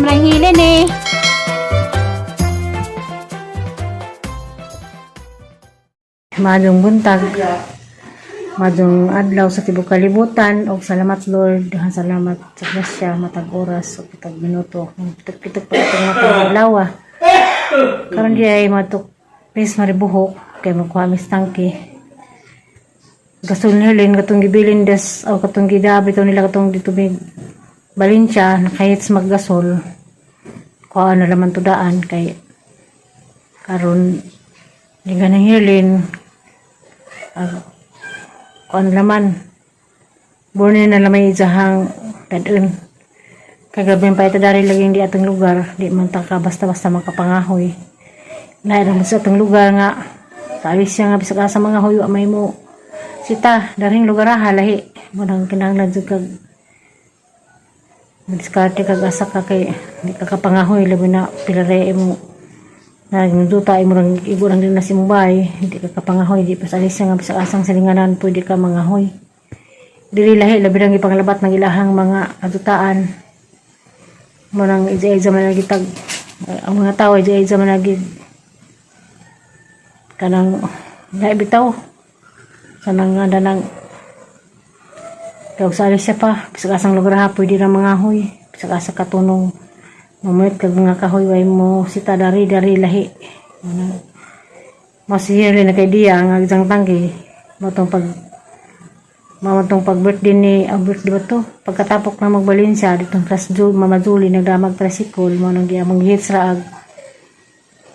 Name rang hilin eh. Maayong buntag. Maayong adlaw sa tibok kalibutan og salamat Lord, daghang salamat sa grasya matag oras ug matag minuto. Pitok-pitok pa itong matag adlaw. Karon di ay matok please maribuhok kay magkuha mis tangke. Gasol nilin katong gibilin des o katong gidabi to nila katong dito may Valencia nakahits maggasol. Kuha na laman to daan kay karon di ka nang hilin kuan laman born na lamay ijahang dadun kay grabe pa ito dari lagi di atong lugar di man ta ka basta-basta makapangahoy lahi ra man sa atong lugar nga sa Alicia nga bisag asa mga hoy wa may mo sita daring lugar ha lahi mo nang kinahanglan jud kag madiskarte kag asa ka kay di ka kapangahoy labi na pila ra mo nagduta imo rang igo rang din na si Mumbai hindi ka kapangahoy di pa sa Alicia nga bisag asang silinganan pwede ka mangahoy dili lahi labi rang ipanglabat ng ilahang mga kadutaan mo nang ija-ija man lagi tag ang mga tao ija-ija man lagi kanang lahi bitaw sa nang danang kaya sa Alicia pa bisag asang lugar ha pwede ra mangahoy bisag asa katunong mamuyot kag mga kahoy way mo sita dari dari lahi ano masihir na kay diya nga isang tangke mo tong pag mamatong pag birthday ni ang birthday ba to pagkatapok na magbalensya ditong class Ju, Mama Julie nagdamag tricycle mo nang giya manghits ra ag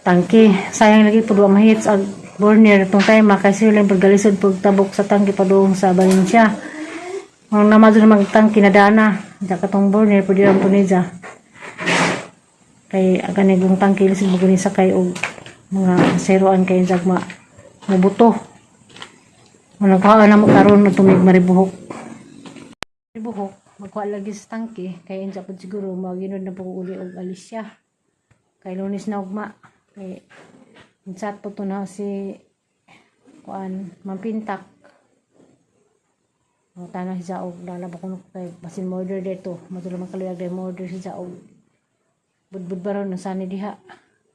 tangke sayang lagi pud wa mahits ag burner tong time kay sila yung paggalisod pagtabok sa tangke padung sa Valencia mga naman doon magtangke na dana da katong burner pud ra po niya kay ang kanigong tangke lisod mo gani sakay og mga seroan kay jagma mubuto. Walang kuhaan na mo karon na tumig maribuhok. Maribuhok, magkuha lagi sa tangke kay insa pud siguro maginod na po ko uli og Alicia. Kay Lunes na ugma. Kay insat po to na si kuan mampintak. Ang tanah si Jaog, lalaba ko kay basin mo-order dito. Madula man kaluyag dahil mo-order si Jaog. Budbud ba ron, sani diha.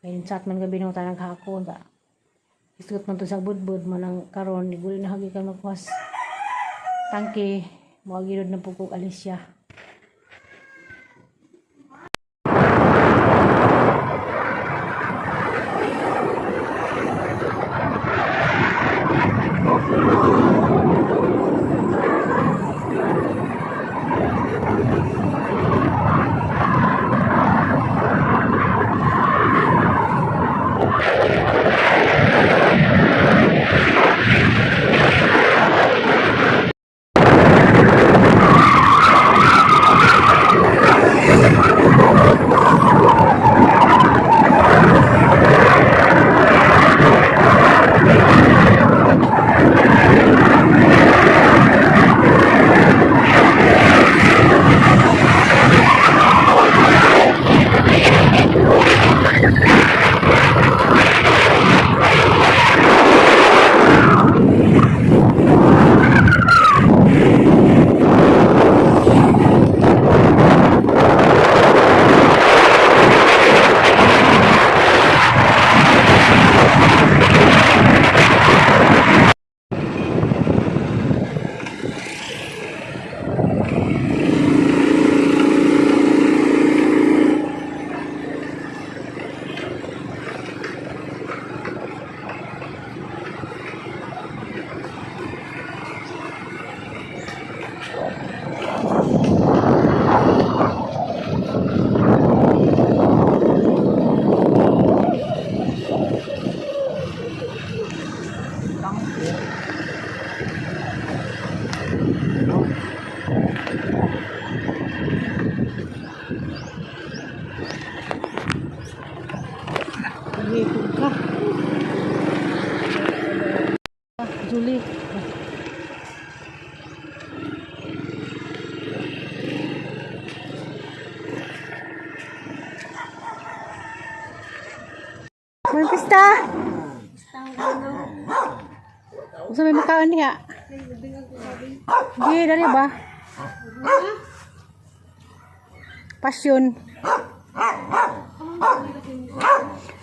Kay insat man gabi nung tanang kako. Da. Isuot man to sa budbud, manang karon iguli na hagi ka magkuhas. Tangke, mga na po kog Alicia. Ngipon ka. Ah, Julie. May pista. Gusto may makaon diha? Di, dali ba? Pasyon.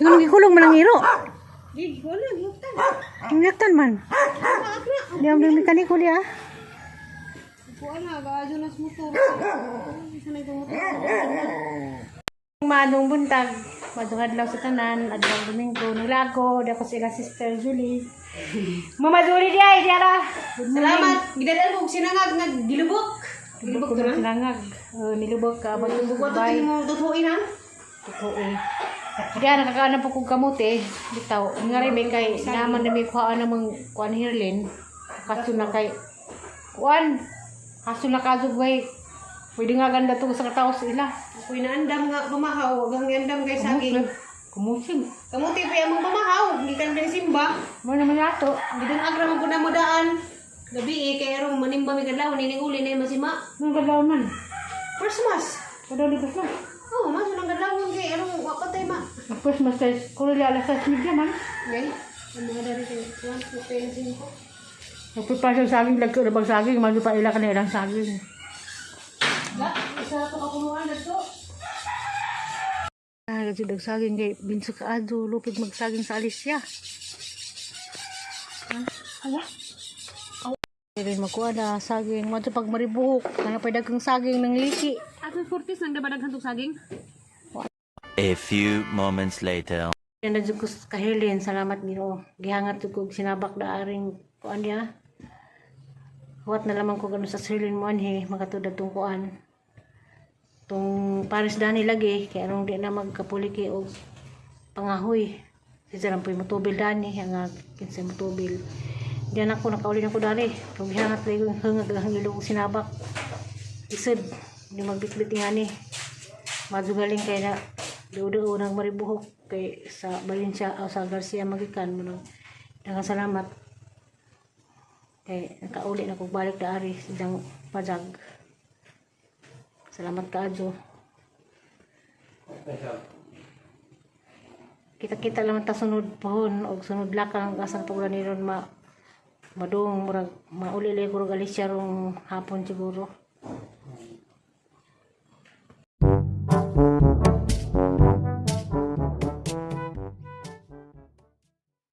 Yung gikulong man ang iro. Di, wala, gihuktan. Ngaktan man. Di ang mekaniko diya. Kuan na, gaadyo na sa motor. Isa na itong motor. Maadong buntag, maadong adlaw sa tanan, adlaw Domingo, naglago, di ako sila Sister Julie. Mama Julie di ay, di ara. Good morning. Salamat. Gidadal ko sinangag nga gilubok. Gilubok Gilubok to na. Sinangag. Nilubok ka, abot Gilubok to bay. mo tutuin ha. Totoo. Di ara nakakaana po kong kamote, bitaw. Nga rin may kay naman na may kuhaan namang kuan hirlin. Kaso na kay kuan. Kaso na kazugay. Pwede nga ganda to sa katao sa ila. Ako'y naandam nga pamahaw, agang andam kay saging. Kumusig. Kamuti pa among pamahaw, gikan din simba. Mo naman nato. Gidan agra man pud na mo daan. Gabi eh, kay arong manimba mi kadlaw nining uli na masima. Nung kadlaw man. Christmas. Kadlaw ni Christmas. Oh, mas nang kadlaw kay arong wa pa tay ma. Ang Christmas kay kurili alas 6:30 man. Okay. Ang mga dari kay kuan ko pensin ko. Nagpipasya sa saging, lagko na bang saging, mano pa ila kanilang saging. La, isa to ka punuan dadto. Ah, kasi dagsaging kay binsa ka ado, lupig magsaging sa Alicia. Hala. Rin magkuha na saging, madto pag maribuhok, kaya pa daghang saging ng liki. Ato fortis nang dabadag hantog saging. A few moments later. Yan na jud ko sa kahilin, salamat Ginoo. Gihangat jud ko og sinabak da aring kuan niya. Huwat na lamang ko ganun sa silin mo anhi, makatudad tong kuan. Tong Paris Dani lagi, kaya anong di na magkapuliki og pangahoy. Siya lang po'y motubil dani, ang kinsa motubil. Diyan ako, nakauli na ko dani. Kung gihangat lagi ko yung hangag ang ilong sinabak. Isod, di magbitbit nga ni. Madugaling kay na duo nang maribuhok kay sa Valencia o sa Garcia magikan mo nang daghang salamat kay nakauli na kog balik da ari sidang pajag. Salamat kaadyo. Kita-kita lang ta sunod pohon og sunod lakang asan po ni ron ma madung murag mauli lay ko rog Alicia rong hapon siguro.